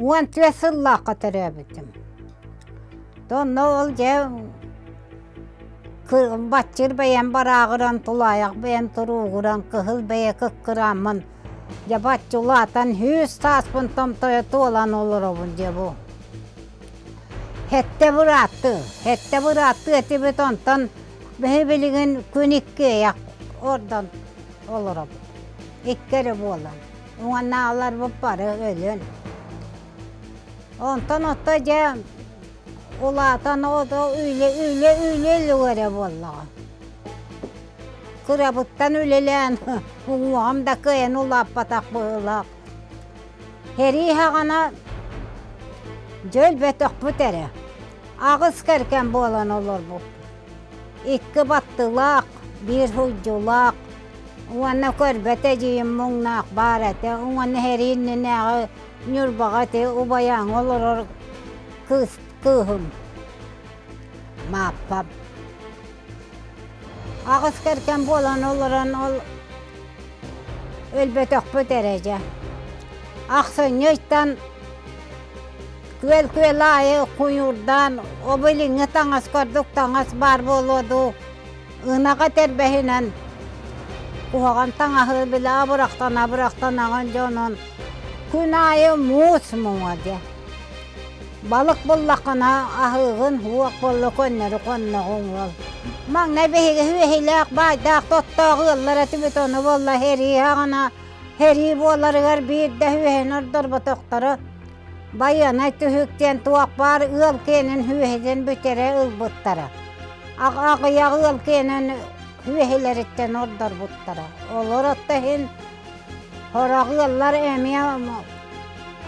14 сыллаахха төрөөбүтүм. Онно ол дьэ баччыр бэйэм барааҕыран, тулаайах бэйэм туругуран, кыһыл бэйэ кыккырааммын дьэ бачча улаатан сүүс сааспын томтойо туолан олоробун дьэ бу. Сэттэ бырааттыы, сэттэ бырааттыы этибит онтон биһи билигин күн иккиэйэх ордон олоробут. Икки эрэ буолан. Уоннааларбыт бары өлөн. Онтон отто дьэ улаатан ото үлэ үлэ үлэ үлүгэрэ буоллаҕа. Кырабыттан үлэлээн уҥуоҕум да кыайан улааппатах быһыылаах. Сэрии саҕана дьэ өлбөтөхпүт эрэ. Аҕыс кэргэн буолан олорбуппут. Икки баттылаах, биир суйдьулаах уонна көрбөт эдьиийим муҥнаах баар этэ. Уонна сэрии иннинээҕи Ньурбаҕа ити Убайааҥҥа олорор кыыс кыыһым Мааппам. Аҕыс кэргэн буолан олорон ол өлбөтөхпүт эрэ дьэ. Ахсынньы ыйтан күөл-күөл аайы куйуурдаан обилиҥҥи таҥас курдук таҥас баар буолуо дуу, ынаҕа тэрбэһинэн куһаҕан таҥаһы били абырахтана-абырахтанаҕын дьонун күн аайы муус муҥа дьэ. Балык буллаххына аһыыгын, уох буолла көннөрү хонноҕуҥ уол. Маҥнай биһиги үөһүлээх баайдаах тоттоох ыаллар этибит ону буолла сэрии саҕана сэрии буоларыгар биирдэ үөһүн ордорботохторо. Байыанай түһүк диэн туох баар ыал киэнин үөһүтүн бүтэрэ ылбыттара. Аҕыйах ыал киэнин үөһүлэриттэн ордорбуттара. Олор отто иһин Сорох ыаллар эмиэ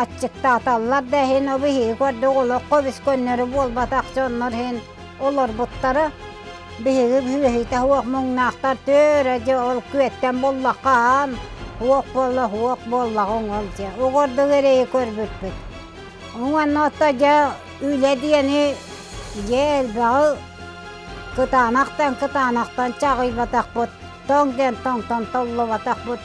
аччыктааталлар да иһин биһиги көрдүк олоххо үс көннөрү буолбатах дьоннор иһин олорбуттара. Биһиги үөһүтэ суох муҥнаахтар төөрө дьэ ол күөттэн буллахха аан суох буолла суох буоллаҕыҥ ол дьэ угордук эрэйи көрбүппүт. Уонна ото дьэ үлэ диэни дьэ элбэҕи кытаанахтан кытаанахтан чаҕыйбатахпыт тоҥ диэн тоҥтон толлубатахпыт,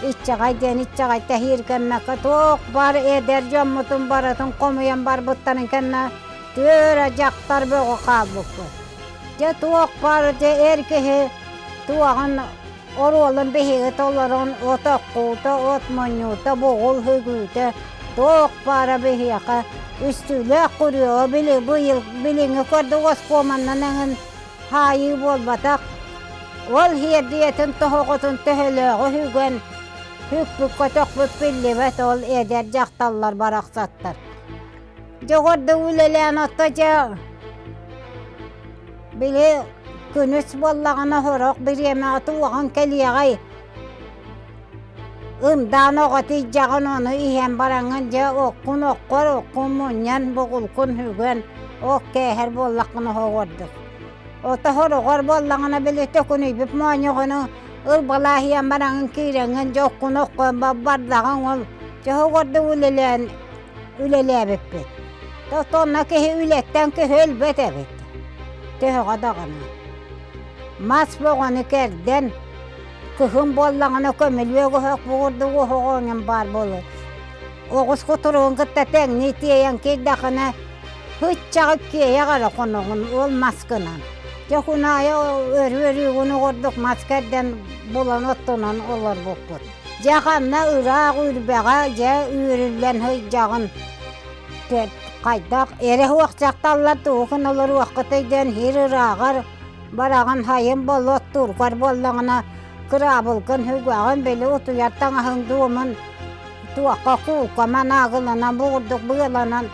иччэҕэй диэн иччэҕэй тэһииргэммэккэ туох баар эдэр дьоммутун барытын хомуйан барбыттарын кэннэ түөрэ дьахтар бөҕө хаалбыппыт. Дьэ туох баар дьэ эр киһи туоҕун оруолун биһиги толорон от оккуута, от мунньуута, бугул үгүүтэ туох баара биһиэхэ үстүүлээх күрүөҕэ били быйыл билиҥҥи курдук оскуоманнан эҥин хаайыы буолбатах. Ол сиэрдийэтин тоһоҕотун төһөлөөҕү үгэн, үкпүт-көтөхпүт биллибэт ол эдэр дьахталлар барахсаттар. Дьоҕурдук үлэлээн отто дьэ били күнүс буоллаҕына сорох бириэмэҕэ туоҕун кэлиэҕэй ымдаан оҕо тиийдэҕин ону иһэн бараҥҥын дьэ оккун оккор оккун мунньан бугулкун үгэн ок кээһэр буоллаххына оһоҕордук ото хороҕор буоллаҕына били төкүнүйбүт моонньоҕону ылбалааһыйан бараҥҥын киирэҥҥин дьэ оккун оккон бардаҕыҥ ол дьэ оһоҕордук үлэлээн үлэлээбиппит тотонно киһи үлэттэн киһи өлбөт эбит төһөҕө даҕаны мас бөҕөнү кэрдэн Кыһын буоллаҕына көмүлүөк оһох бугурдук оһоҕоҥун баар буолуо. Оҕус кутуругун кытта тэҥнии тиэйэн киирдэххинэ, һыччаҕы киэйэх эрэ хоноҕун ол маскынан. Дьэ күн аайы өрүү-өрүүгүн оҕордук мас кэрдэн булан оттонон олорбуппут. Дьэ ханна ыраах үрбэҕэ дьэ үүрүллэн сылдьаҕын. Хайдах эрэ суох дьахталлар тугу гына олоруоххутуй диэн сир ырааҕар Бараҕын хайын болуот тургар буоллаҕына кыраабылгын үгэҕин били утуйар таҥаһыҥ дуомун туохха куулка манаагыланан бугурдук быаланан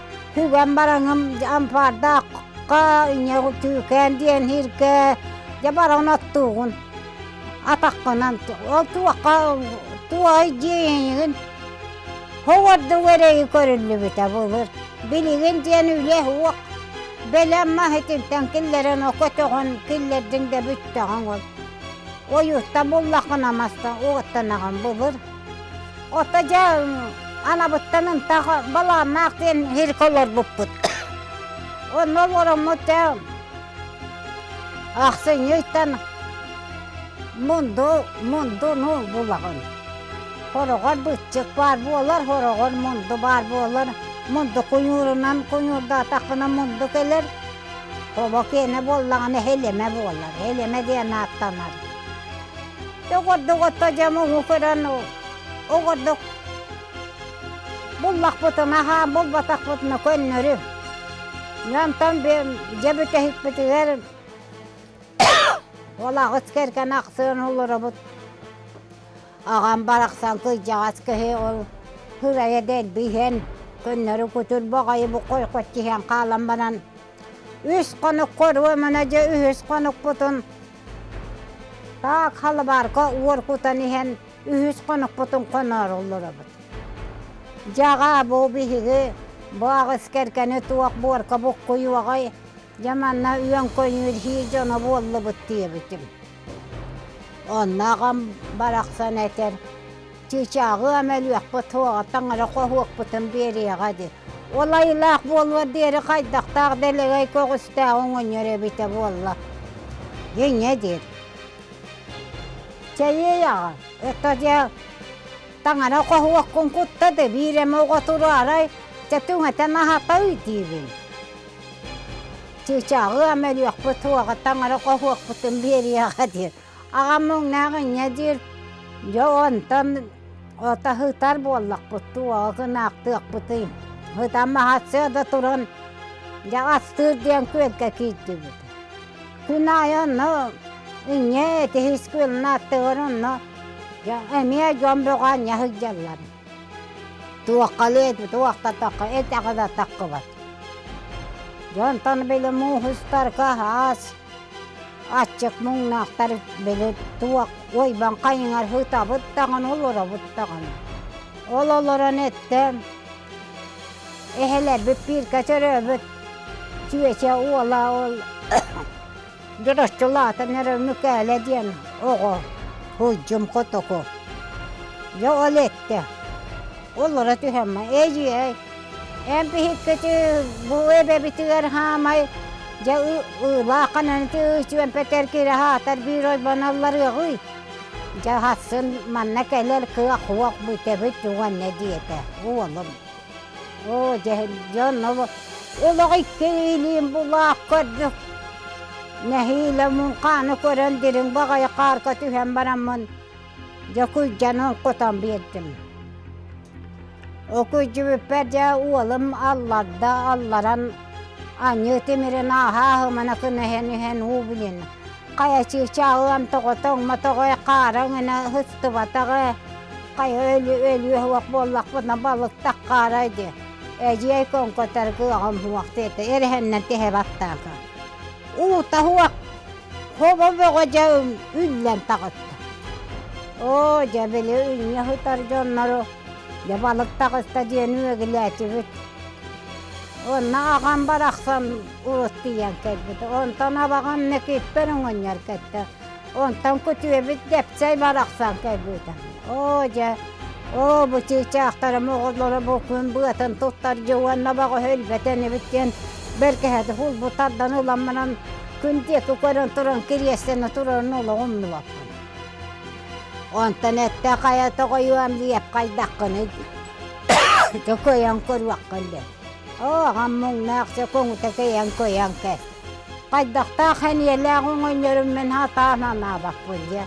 үгэн бараҥым ампаардаахха иньэ түүкээн диэн иһиргэ дьэ баран оттуугун атаххынан ол туохха туой дьиэйигин Хоҕордук эрэйи көрүллүбүтэ былыр. Билигин диэн үлэ суох. Бэлэм мас итинтэн киллэрэн окотоҕун киллэрдиҥ да бүттэҕиҥ ол. Ойууттан буллаххына маста уоттанаҕын былыр. Ото дьэ анабыттан ынтах балааннаах диэн сиргэ олорбуппут. Онно олороммут дьэ ахсынньыйтан мунду мундуну булаҕын. Хороҕор быччык баар буолар, хороҕор мунду баар буолар. Мунду куйуурунан куйуурдаатаххына мунду кэлэр, хобо киэнэ буоллаҕына һэлэмэ буолар, һэлэмэ диэн ааттанар. Оҕордук ото дьэ муҥу көрөн оҕордук буллахпытына аһаан булбатахпытына көннөрү. Онтон дьэ бүтэһикпитигэр ол аҕыс кэргэн ахсыан олоробут. Аҕам барахсан кырдьаҕас киһи ол кырайа дэлби иһэн, көннөрү кутур баҕайы бу хойхот тиһэн хаалан баран үс хонук хоруомана дьэ үһүс хонукпутун таак халыбаарка уор кутан иһэн үһүс хонукпутун хоноору олоробут. Дьаҕаа бу биһиги бу аҕыс кэргэни туох буорка буккуйуоҕай, дьэ манна үөн көйүүр һиир дьоно буоллубут диэбитим. Онно аҕам барахсан этэр: «Чыычааҕы өлүөхпүт суоҕа, таҥара хоһуокпутун биэриэҕэ» диир. Ол айылаах буолуор диэри хайдахтаах дэлэгэй көҕүстээх оҕонньор эбитэ буолла. Инньэ диир. Чэйиэй аҕа, это дьэ таҥара хоһуоккун кутта да биир эмэ оҕо тураарай, чэ түҥэтэн аһатай диибин. Чыычааҕы өлүөхпүт суоҕа, таҥара хоһуохпутун биэриэҕэ диир. Аҕам муҥнаах инньэ диир. Дьэ онтон ото сытар буоллахпыт туоҕа гынаахтыахпытый. Сытан маһатсыа да туран дьэ астыыр диэн күөлгэ киирдибит. Күн аайы онно инньэ этиһис күөлүн аттыгар онно дьэ эмиэ дьон бөҕө анньа сылдьаллар. Туоххалыы туохтатахха этэҕэ да таххыбат. Дьонтон били муус устарга аас аччык муҥнаахтар били туох ойбон хайыҥар сытабыт даҕаны олоробут даҕаны. Ол олорон эттэ эһэлэрбит бииргэ төрөөбүт чүөчэ уола ол Дьороччулаатан эрэр Мүкээлэ диэн оҕо Һулдьум хотоку. Дьэ ол эттэ, олоро түһэммэ, эдьиэй, эн биһиккити бу эбэбитигэр хаамай, дьэ ыылааххынан ити үчүөмпэтэр киирэ аһаатар биир ойбон алларыаҕый. Дьэ хассын манна кэлэр кыах уох бүтэбит уонна диэтэ уолум. Оо, дьэ, дьон олох икки илиим булаах көрдүк. Нэһиилэ муҥхааны көрөн дириҥ баҕайы хаарга түһэн бараммын, дьэ куйдьанан хотон биэрдим. Окуйдьубүппэр дьэ уолум алларда алларан анньыы тимирин ааһа-ааһымана гына иһэн иһэн уу билин хайа чыычааҕыам тоҕо тоҥмотоҕой хаараҥ гына сыстыбатаҕа хайа өлүө суох буоллахпына балыктах хаарай диэ эдьиэй көҥкөтөр кыаҕым суох диэтэ эрэһэннэн тэһэ баттаата уута суох хобо бөҕө дьэ үллэн таҕыста оо дьэ били үнньэ сытар дьоннору дьэ балык таҕыста диэн үөгүлээтибит онно аҕам барахсан урут тиийэн кэлбит онтон абаҕам Мэкииппэр оҥонньор кэттэ Онтон күтүөбүт Дэпсэй барахсан кэлбитэ. Оо дьэ, оо бу чыычаахтарым оҕолоро бу күн быатын туттар дьэ уонна баҕа өлбөтөн эбит диэн бэргэһэти булбу тардан ылан баран күн диэки көрөн туран кириэстэнэ турарын олох умнубаппын. Онтон эттэ хайа тоҕойуом лиэп хайдаххыный дьэ көйөн көрүөххүн диэн. Оо аҕам муҥнаах дьэ көҥүтэ кэйэн көйөн кэл. Хайдахтаах эниэлээх оҥонньорум мин сатаан анаабаппын дьэ.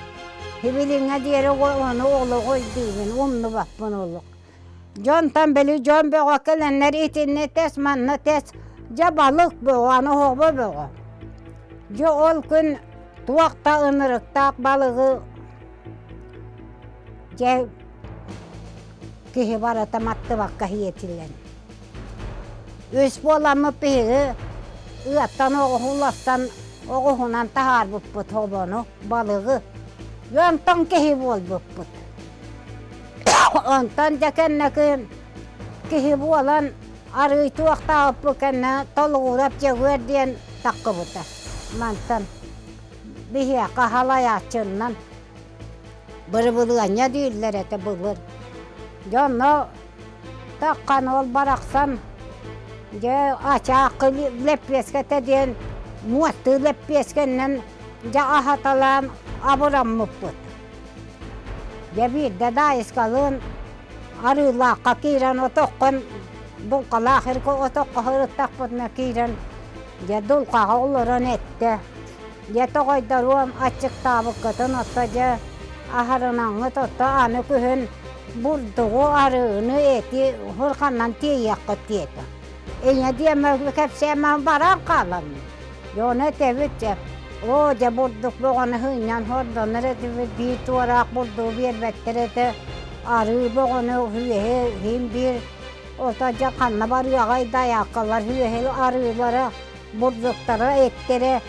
Сибилиҥҥэ диэри ону олоҕу өйдүүбүн, умнубаппын олох. Дьонтон били дьон бөҕө кэлэннэр итиннэ тэс, манна тэс, дьэ балык бөҕө, аны оһоҕо бөҕө. Дьэ ол күн туох да ынырыктаах балыгы дьэ киһи барыта маттыбакка сиэтилэн. Үс буоламмыт биһиги ыаттан оҕуһуластан оҕуһунан таһаарбыппыт хобону, балыгы. Онтон киһи буолбуппут. Онтон дьэ кэнники киһи буолан арыый туохтаабыппыт кэннэ Толугурап Дьөгүөр диэн таххыбыта. Мантан биһиэхэ халайааччыннан бырыбылыанньа дииллэр этэ былыр. Дьэ онно Таххан ол барахсан дьэ ачаакы лэппиэскэтэ диэн муостуу лэппиэскэннэн дьэ аһаталаан абыраммыппыт. Дьэ биирдэ Даайыскалыын Арыылаахха киирэн отоххун Дулҕалаах эргэ отоххо сырыттахпытына киирэн дьэ дулҕаҕа олорон эттэ: «Дьэ тоҕойдоруом аччыктаабыккытын отто дьэ аһарынаҥҥыт отто аны күһүн бурдугу, арыыны, эти хурханнан тиэйиэххит» диэтэ. Ийэ диэмэ кэпсээмэ баран хааланным. Дьэ ону этэбит дьэ, оо дьэ бурдук бөҕөнү сынньан хордонор этибит, биир туораах бурдугу биэрбэттэр этэ, арыы бөҕөнү үөһэ иһин биир ото дьэ ханна барыаҕай дайааккалар үөһэ арыылара, бурдуктара, эттэрэ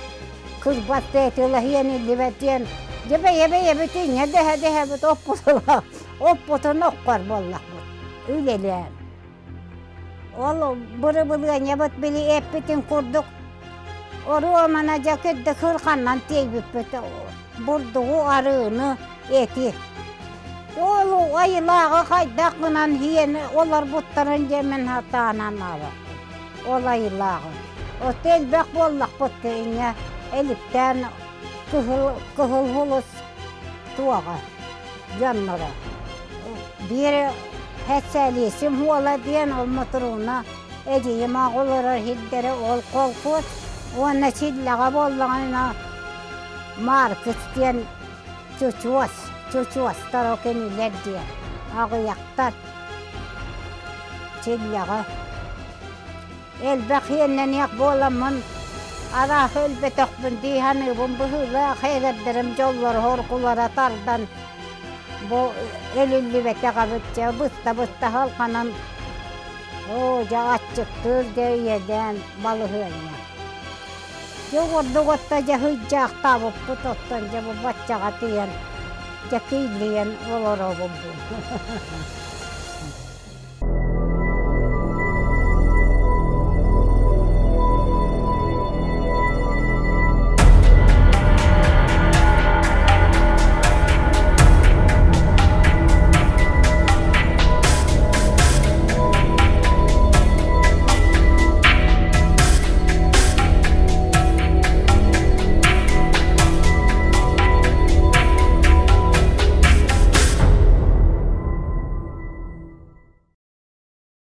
кырбас да эти ыла иэниллибэт диэн дьэ бэйэ-бэйэбит инньэ дэһэ-дэһэбит оппутун оккор буоллахпыт үлэлээн. Ол бырыбылыанньабыт били эппитин курдук оруомана дьэ кырдьык хырханнан тиэйбиппит бурдугу, арыыны, эти. Ол айылааҕы хайдах гынан иһэн олорбуттарын дьэ мин сатаан анаабаппын. Ол айылааҕы. Отто элбэх буоллахпыт инньэ элиптээн кыһыл кыһыл һулус туоҕа дьонноро. Биир Сэссээлиисим уола диэн ол Мотурууна эдьиийим аах олорор сирдэрэ ол холкуос уонна Силлэҕэ буоллаҕына Мааркыс диэн чучуос, чучуостар ол кинилэр диэн аҕыйахтар Силлэҕэ. Элбэх иэннэниэх буоламмын араах өлбөтөхпүн дии саныыбын быһыылаах эдэрдэрим дьоллоро оргулара тардан бу өлүллүбэтэх эбит дьэ быста-быста халҕанан оо дьэ аччыктыыр дьэ ийэлээн балаһыанньа. Дьэ ордук отто дьэ